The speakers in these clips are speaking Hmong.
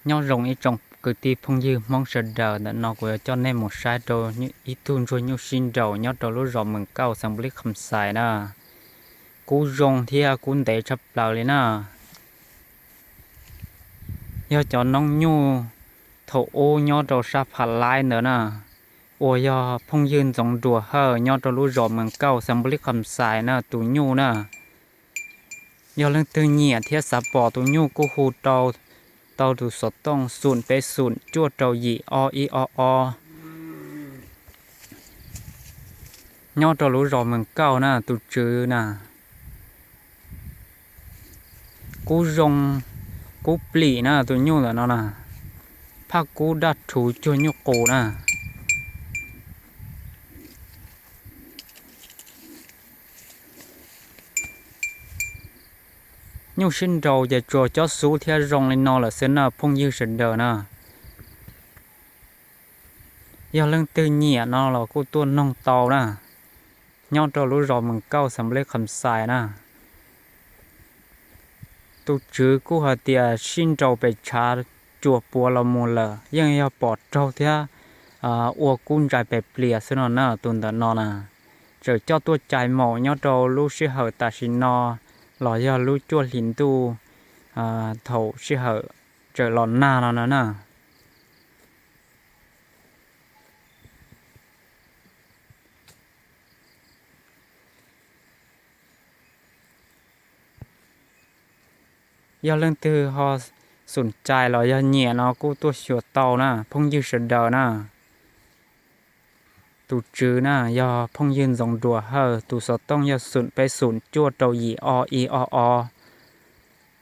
Nyob zoo ib tsoom kwv tij phooj ywg Hmoob sawv daws, ntawm no kuv yuav coj nej mus saib rau ib tug ntsuag nyuj sib nraus nyob rau lub zos Mees Kauj, xeev Npus Lis Kham Xais na. Kub zoo thiab kub ntev tshaj plaws li na. Yog cov noob nyuj thaum ub nyob rau sab Pha Laib ntawd na, uas yog phooj ywg Ntxoov Nruas Hawj nyob rau lub zos Mees Kauj, xeev Npus Lis Kham Xais na, tus nyuj na. Yog leej twg nyiam thiab xav pom tus nyuj kuj hu rau tau tus xov tooj xoom peb xoom cuaj rau yim ob ib ob ob. Nyob rau lub zos Mees Kauj na, tus tswv na. Kub zoo, kub plim na, tus nyuj ntawm no na, phaj kub daj rhuv cuag nyuj qus na. Nyuj sib nraus ces tsuas cob xub thiab zoo li no lawm xwb na phooj ywg sawv daws na. Yog leej twg nyiam no los kuj tuaj noog tau na, nyob rau lub zos Mees Kauj, xeev Npus Lis Kham Xais na. Tus tswv kuj hais tias sib nraus pes tshav cuam puav los mus lawm, yeej yog pom raug thiab ua kub ntsais pes plias xwb no na, tus ntawm no na. Txawm coj tuaj cais maum nyob rau lub sij hawm tam sim no los yog lub cuaj hlis ntuj thaum sij hawm txawm los nag no na. Yog leej twg ho xoom cai los yog nyiam no kuj tuaj xyuas tau na phooj ywg sawv daws na. Tus tswv na yog phooj ywg Ntxoov Nruas Hawj, tus xov tooj yog xoom peb xoom cuaj rau yim ob ib ob ob.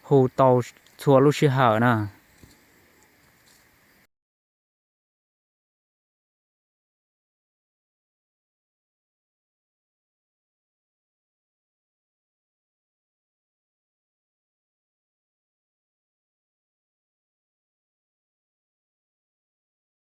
Hu tau txhua lub sij hawm na.